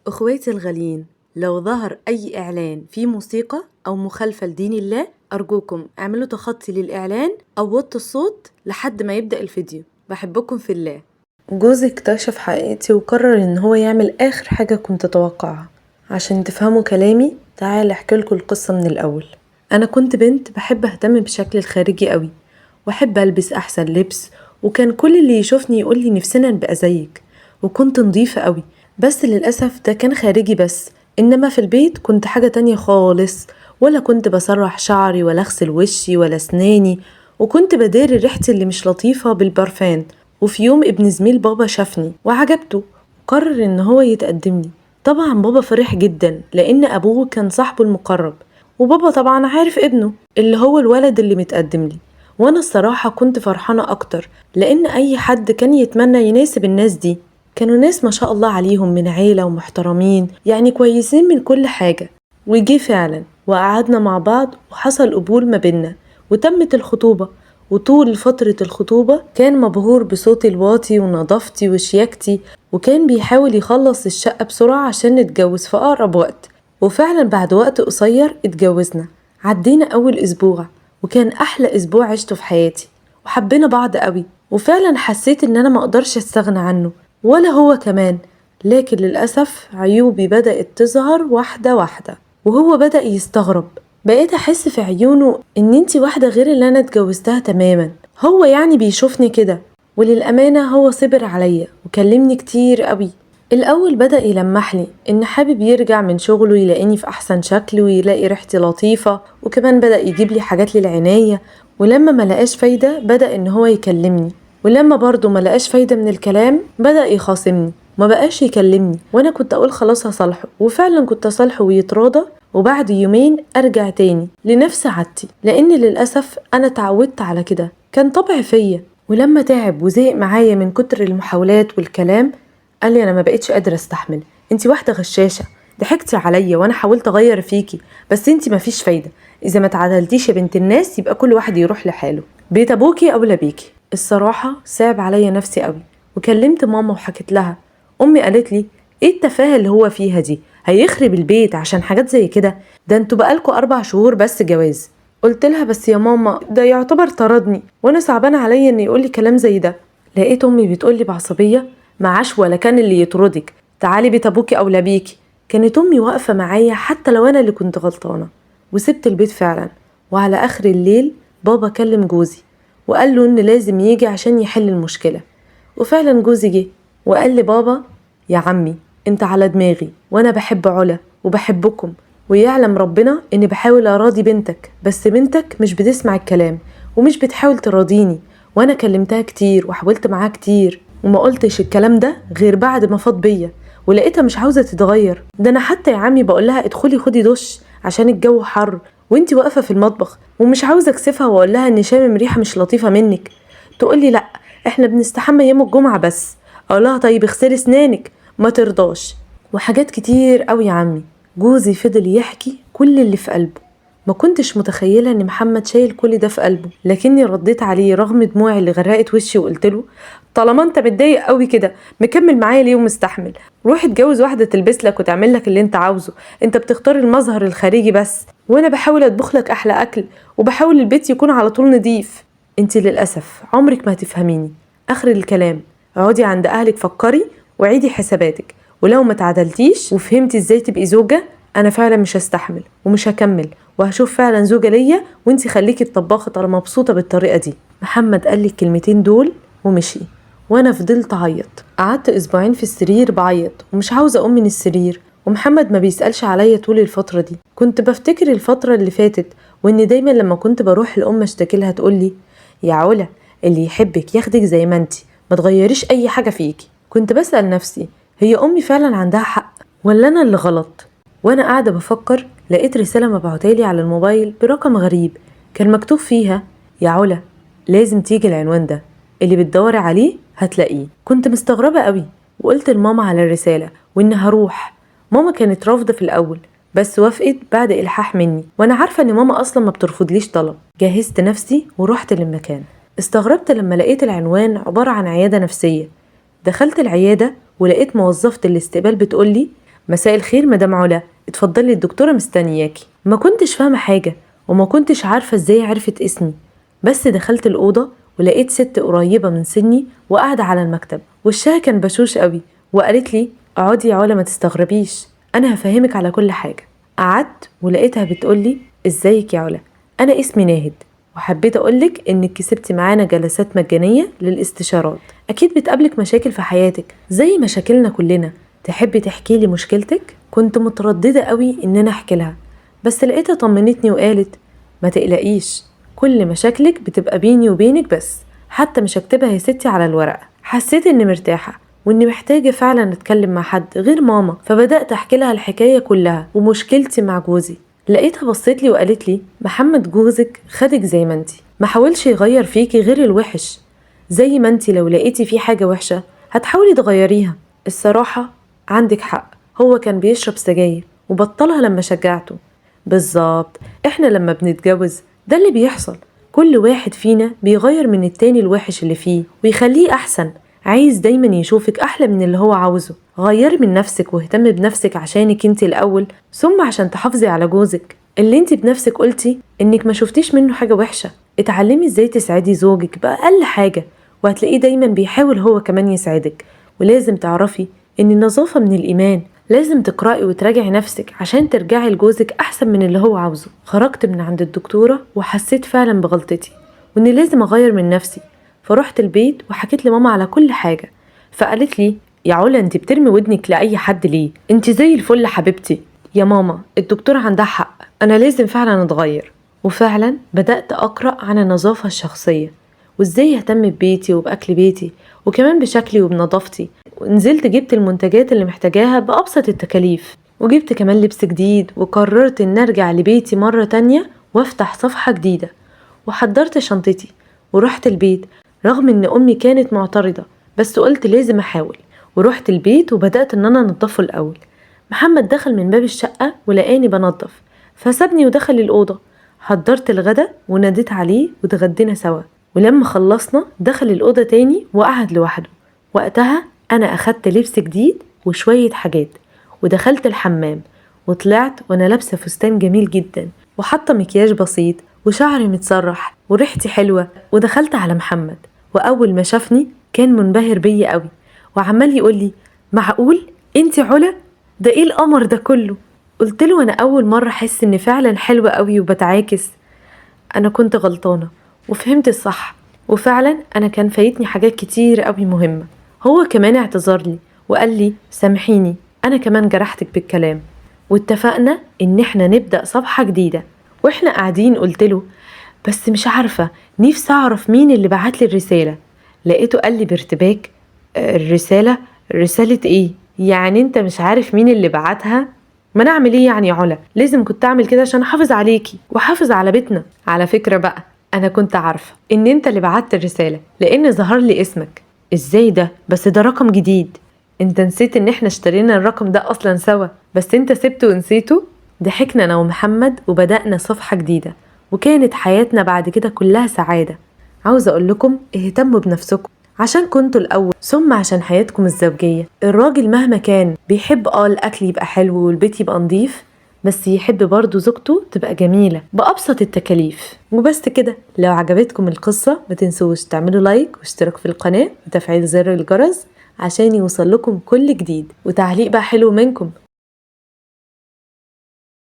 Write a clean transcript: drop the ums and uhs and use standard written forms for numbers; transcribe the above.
اخواتي الغاليين، لو ظهر اي اعلان فيه موسيقى او مخالفة لدين الله ارجوكم اعملوا تخطي للاعلان او وطوا الصوت لحد ما يبدأ الفيديو. بحبكم في الله. جوزي اكتشف حقيقتي وقرر ان هو يعمل اخر حاجة كنت اتوقعها. عشان تفهموا كلامي تعال احكي لكم القصة من الاول. انا كنت بنت بحب اهتم بشكلي الخارجي قوي، واحب البس احسن لبس، وكان كل اللي يشوفني يقول لي نفسنا نبقى زيك، وكنت نظيفة قوي. بس للأسف ده كان خارجي بس، إنما في البيت كنت حاجة تانية خالص. ولا كنت بسرح شعري ولا أغسل وشي ولا أسناني، وكنت بداري ريحتي اللي مش لطيفة بالبرفان. وفي يوم ابن زميل بابا شافني وعجبته وقرر إن هو يتقدملي. طبعا بابا فرح جدا لأن أبوه كان صاحبه المقرب، وبابا طبعا عارف ابنه اللي هو الولد اللي متقدملي. وأنا الصراحة كنت فرحانة أكتر لأن أي حد كان يتمنى يناسب الناس دي. كانوا ناس ما شاء الله عليهم من عيلة ومحترمين، يعني كويسين من كل حاجة. وجي فعلا وقعدنا مع بعض وحصل قبول ما بينا وتمت الخطوبة. وطول فترة الخطوبة كان مبهور بصوتي الواطي ونظافتي وشياكتي، وكان بيحاول يخلص الشقة بسرعة عشان نتجوز في أقرب وقت. وفعلا بعد وقت قصير اتجوزنا. عدينا أول أسبوع وكان أحلى أسبوع عشته في حياتي، وحبينا بعض قوي، وفعلا حسيت إن أنا مقدرش استغنى عنه ولا هو كمان. لكن للأسف عيوبي بدأت تظهر واحدة واحدة، وهو بدأ يستغرب. بقيت أحس في عيونه إن انتي واحدة غير اللي أنا اتجوزتها تماما، هو يعني بيشوفني كده. وللأمانة هو صبر عليا وكلمني كتير قوي. الأول بدأ يلمحلي إن حابب يرجع من شغله يلاقيني في أحسن شكل ويلاقي ريحتي لطيفة، وكمان بدأ يجيب لي حاجات للعناية. ولما ما لقاش فايدة بدأ إن هو يكلمني، ولما برضه ما لقاش فايدة من الكلام بدأ يخاصمني، ما بقاش يكلمني. وانا كنت اقول خلاص هصالحه، وفعلا كنت اصالحه ويتراضى، وبعد يومين ارجع تاني لنفس عادتي، لان للاسف انا اتعودت على كده، كان طبع فيا. ولما تعب وزهق معايا من كتر المحاولات والكلام قال لي انا ما بقتش قادرة استحمل، انتي واحدة غشاشه، ضحكتي عليا وانا حاولت اغير فيكي بس انتي ما فيش فايده، اذا ما تعدلتيش يا بنت الناس يبقى كل واحد يروح لحاله، بيت ابوكي اولى بيكي. الصراحة صعب عليا نفسي قوي، وكلمت ماما وحكيت لها. امي قالت لي ايه التفاهة اللي هو فيها دي، هيخرب البيت عشان حاجات زي كده، ده انتوا بقالكوا 4 شهور بس جواز. قلت لها بس يا ماما ده يعتبر طردني، وانا صعبان عليا ان يقول لي كلام زي ده. لقيت امي بتقول لي بعصبيه معاش ولا كان اللي يطردك، تعالي بيت ابوكي اولى بيكي. كانت امي واقفة معايا حتى لو انا اللي كنت غلطانة. وسبت البيت فعلا. وعلى اخر الليل بابا كلم جوزي وقال له ان لازم يجي عشان يحل المشكلة. وفعلا جوزي جه وقال لبابا يا عمي انت على دماغي، وانا بحب علا وبحبكم، ويعلم ربنا اني بحاول اراضي بنتك، بس بنتك مش بتسمع الكلام ومش بتحاول تراضيني، وانا كلمتها كتير وحاولت معاها كتير وما قلتش الكلام ده غير بعد ما فاض بيا، ولقيتها مش عاوزه تتغير. ده انا حتى يا عمي بقول لها ادخلي خدي دش عشان الجو حر وانتي واقفة في المطبخ، ومش عاوزه اكسفها واقول لها ان شامم ريحه مش لطيفة منك. تقول لي لا احنا بنستحمى يوم الجمعة بس. اقول لها طيب اغسلي اسنانك، ما ترضاش. وحاجات كتير قوي يا عمي. جوزي فضل يحكي كل اللي في قلبه. ما كنتش متخيله ان محمد شايل كل ده في قلبه، لكني رديت عليه رغم دموعي اللي غرقت وشي وقلت له طالما انت متضايق قوي كده مكمل معايا ليه ومستحمل؟ روح اتجوز واحدة تلبس لك وتعمل لك اللي انت عاوزه، انت بتختار المظهر الخارجي بس، وانا بحاول اطبخ لك احلى اكل وبحاول البيت يكون على طول نظيف. انت للاسف عمرك ما هتفهميني. اخر الكلام اقعدي عند اهلك، فكري وعيدي حساباتك، ولو ما تعدلتيش وفهمتي ازاي تبقي زوجه انا فعلا مش هستحمل ومش هكمل، وهشوف فعلا زوجه ليا، وانتي خليكي الطباخه طالما مبسوطة بالطريقة دي. محمد قال لي الكلمتين دول ومشي، وانا فضلت اعيط. قعدت اسبوعين في السرير بعيط ومش عاوزه اقوم من السرير، ومحمد ما بيسالش عليا طول الفترة دي. كنت بفتكر الفترة اللي فاتت، وان دايما لما كنت بروح لام اشتكي لها تقول لي يا علا اللي يحبك ياخدك زي ما انتي، ما تغيريش اي حاجة فيكي. كنت بسال نفسي هي امي فعلا عندها حق ولا انا اللي غلط؟ وانا قاعدة بفكر لقيت رسالة مبعوتالي على الموبايل برقم غريب، كان مكتوب فيها يا علا لازم تيجي العنوان ده، اللي بتدوري عليه هتلاقيه. كنت مستغربه قوي وقلت لماما على الرسالة وان هروح. ماما كانت رافضه في الاول بس وافقت بعد الحاح مني، وانا عارفه ان ماما اصلا ما بترفضليش طلب. جهزت نفسي ورحت للمكان. استغربت لما لقيت العنوان عبارة عن عيادة نفسية. دخلت العيادة ولقيت موظفة الاستقبال بتقولي مساء الخير مدام علا، اتفضلي الدكتورة مستنياكي. ما كنتش فاهمة حاجة وما كنتش عارفة ازاي عرفت اسمي، بس دخلت الأوضة ولقيت ست قريبة من سني وقاعدة على المكتب، وشها كان بشوش قوي، وقالت لي اقعدي يا علا ما تستغربيش، أنا هفهمك على كل حاجة. قعدت ولقيتها بتقولي ازيك يا علا، أنا اسمي ناهد، وحبيت أقولك إنك كسبتي معانا جلسات مجانية للاستشارات، أكيد بتقابلك مشاكل في حياتك زي مشاكلنا كلنا، تحبي تحكي لي مشكلتك؟ كنت مترددة قوي إن أنا أحكي لها، بس لقيتها طمنتني وقالت ما تقلقيش، كل مشاكلك بتبقى بيني وبينك بس، حتى مش هكتبها يا ستي على الورقة. حسيت إني مرتاحة وإني محتاجة فعلا أتكلم مع حد غير ماما، فبدأت أحكي لها الحكاية كلها ومشكلتي مع جوزي. لقيتها بصيت لي وقالت لي محمد جوزك خدك زي ما انتي، ما حاولش يغير فيكي غير الوحش، زي ما انتي لو لقيتي فيه حاجة وحشة هتحاولي تغيريها. الصراحة عندك حق، هو كان بيشرب سجاير وبطلها لما شجعته. بالظبط، احنا لما بنتجوز ده اللي بيحصل، كل واحد فينا بيغير من التاني الوحش اللي فيه ويخليه أحسن، عايز دايما يشوفك أحلى من اللي هو عاوزه. غيري من نفسك واهتمي بنفسك عشانك انت الأول، ثم عشان تحافظي على جوزك اللي انت بنفسك قلتي انك ما شفتيش منه حاجة وحشة. اتعلمي ازاي تسعدي زوجك بأقل حاجة، وهتلاقيه دايما بيحاول هو كمان يسعدك. ولازم تعرفي ان النظافة من الإيمان، لازم تقرأي وتراجعي نفسك عشان ترجعي لجوزك أحسن من اللي هو عاوزه. خرجت من عند الدكتورة وحسيت فعلا بغلطتي وإني لازم أغير من نفسي، فرحت البيت وحكيت لماما على كل حاجة، فقالت لي يا علا انت بترمي ودنك لأي حد ليه؟ انت زي الفل حبيبتي. يا ماما الدكتورة عندها حق، أنا لازم فعلا أتغير. وفعلا بدأت أقرأ عن النظافة الشخصية وإزاي أهتم ببيتي وبأكل بيتي وكمان بشكلي وبنظافتي. ونزلت جبت المنتجات اللي محتاجاها بأبسط التكاليف، وجبت كمان لبس جديد، وقررت إن أرجع لبيتي مرة تانية وأفتح صفحة جديدة. وحضرت شنطتي ورحت البيت، رغم إن أمي كانت معترضة بس قلت لازم أحاول. ورحت البيت وبدأت إن أنا أنضفه الأول. محمد دخل من باب الشقة ولقاني بنضف، فسابني ودخل الأوضة. حضرت الغدا وناديت عليه واتغدينا سوا، ولما خلصنا دخل الأوضة تاني وقعد لوحده. وقتها أنا أخدت لبس جديد وشوية حاجات ودخلت الحمام، وطلعت وأنا لابسة فستان جميل جدا وحاطة مكياج بسيط وشعري متسرح وريحتي حلوة. ودخلت على محمد، وأول ما شافني كان منبهر بيا قوي وعمال يقول لي معقول انتي علا؟ ده ايه القمر ده كله؟ قلت له انا اول مرة احس ان فعلا حلوة قوي وبتعاكس، انا كنت غلطانة وفهمت الصح، وفعلا انا كان فايتني حاجات كتير قوي مهمة. هو كمان اعتذر لي وقال لي سامحيني انا كمان جرحتك بالكلام، واتفقنا ان احنا نبدأ صفحة جديدة. واحنا قاعدين قلت له بس مش عارفة، نفسي اعرف مين اللي بعت لي الرسالة. لقيته قال لي بارتباك الرسالة؟ رسالة ايه؟ يعني انت مش عارف مين اللي بعتها؟ ما انا اعمل ايه يعني يا علا؟ لازم كنت اعمل كده عشان احافظ عليكي واحافظ على بيتنا. على فكرة بقى انا كنت عارفة ان انت اللي بعت الرسالة لان ظهر لي اسمك. ازاي ده؟ بس ده رقم جديد، انت نسيت ان احنا اشترينا الرقم ده اصلا سوا، بس انت سبته ونسيته. ضحكنا انا ومحمد وبدأنا صفحة جديدة، وكانت حياتنا بعد كده كلها سعادة. عاوزة اقول لكم اهتموا بنفسكم عشان كنتوا الأول، ثم عشان حياتكم الزوجية. الراجل مهما كان بيحب الأكل يبقى حلو والبيت يبقى نظيف، بس يحب برضو زوجته تبقى جميلة بأبسط التكاليف. وبس كده، لو عجبتكم القصة ما تنسوش تعملوا لايك واشتراك في القناة وتفعيل زر الجرس عشان يوصل لكم كل جديد، وتعليق بقى حلو منكم.